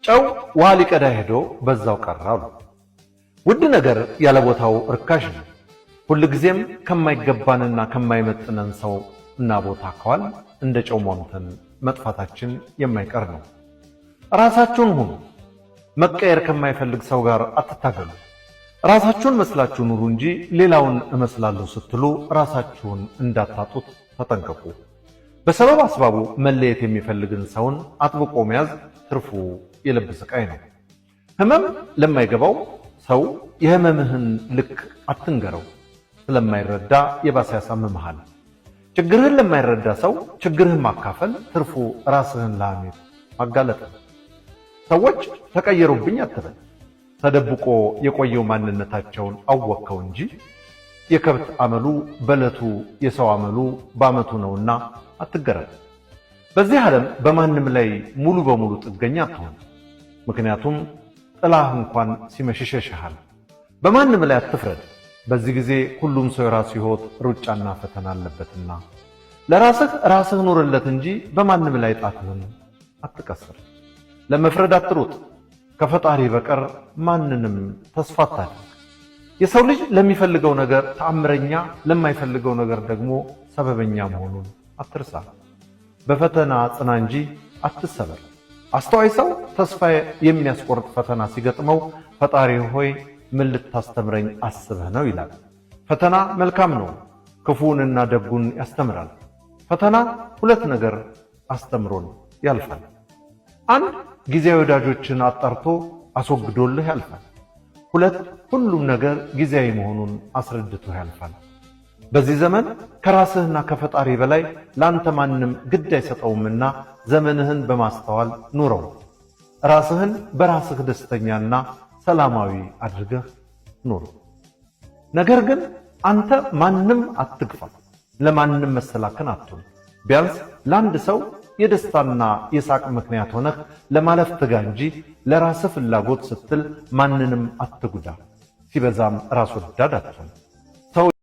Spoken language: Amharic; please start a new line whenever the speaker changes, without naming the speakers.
ጨው ውሃ ሊቀዳ ሄዶ በዛው ቀረ አሉ። ውድ ነገር ያለ ቦታው ርካሽ ነው። ሁልጊዜም ከማይገባንና ከማይመጥነን ሰው እና ቦታ ከዋል እንደ ጨው ሟምተን መጥፋታችን የማይቀር ነው። ራሳችሁን ሁኑ። መቀየር ከማይፈልግ ሰው ጋር አትታገሉ። ራሳችሁን መስላችሁ ኑሩ እንጂ ሌላውን እመስላለሁ ስትሉ ራሳችሁን እንዳታጡት ተጠንቀቁ። በሰበብ አስባቡ መለየት የሚፈልግን ሰውን አጥብቆ መያዝ ትርፉ የልብ ስቃይ ነው። ህመም ለማይገባው ሰው የህመምህን ልክ አትንገረው፣ ስለማይረዳ የባሰ ያሳምምሃል። ችግርህን ለማይረዳ ሰው ችግርህን ማካፈል ትርፉ ራስህን ለሐሜት ማጋለጥ ነው። ሰዎች ተቀየሩብኝ አትበል፣ ተደብቆ የቆየው ማንነታቸውን አወቅከው እንጂ። የከብት አመሉ በዕለቱ የሰው አመሉ በዓመቱ ነውና አትገረም። በዚህ ዓለም በማንም ላይ ሙሉ በሙሉ ጥገኛ አትሆን። ምክንያቱም ጥላህ እንኳን ሲመሽ ይሸሽሃል። በማንም ላይ አትፍረድ። በዚህ ጊዜ ሁሉም ሰው የራሱ ሕይወት ሩጫና ፈተና አለበትና ለራስህ ራስህ ኑርለት እንጂ በማንም ላይ ጣትህን አትቀስር። ለመፍረድ አትሩጥ። ከፈጣሪ በቀር ማንንም ተስፋ አታድርግ። የሰው ልጅ ለሚፈልገው ነገር ተአምረኛ፣ ለማይፈልገው ነገር ደግሞ ሰበበኛ መሆኑን አትርሳ። በፈተና ጽና እንጂ አትሰበር። አስተዋይ ሰው ተስፋ የሚያስቆርጥ ፈተና ሲገጥመው ፈጣሪ ሆይ ምን ልታስተምረኝ አስበህ ነው ይላል። ፈተና መልካም ነው፣ ክፉንና ደጉን ያስተምራል። ፈተና ሁለት ነገር አስተምሮን ያልፋል። አንድ፣ ጊዜያዊ ወዳጆችን አጣርቶ አስወግዶልህ ያልፋል። ሁለት፣ ሁሉም ነገር ጊዜያዊ መሆኑን አስረድቶ ያልፋል። በዚህ ዘመን ከራስህና ከፈጣሪ በላይ ለአንተ ማንም ግድ አይሰጠውምና ዘመንህን በማስተዋል ኑረው። ራስህን በራስህ ደስተኛና ሰላማዊ አድርገህ ኑር። ነገር ግን አንተ ማንም አትግፋ፣ ለማንም መሰላከን አትሁን። ቢያንስ ለአንድ ሰው የደስታና የሳቅ ምክንያት ሆነህ ለማለፍ ትጋ እንጂ ለራስህ ፍላጎት ስትል ማንንም አትጉዳ። ሲበዛም ራስ ወዳድ አትሁን። ሰው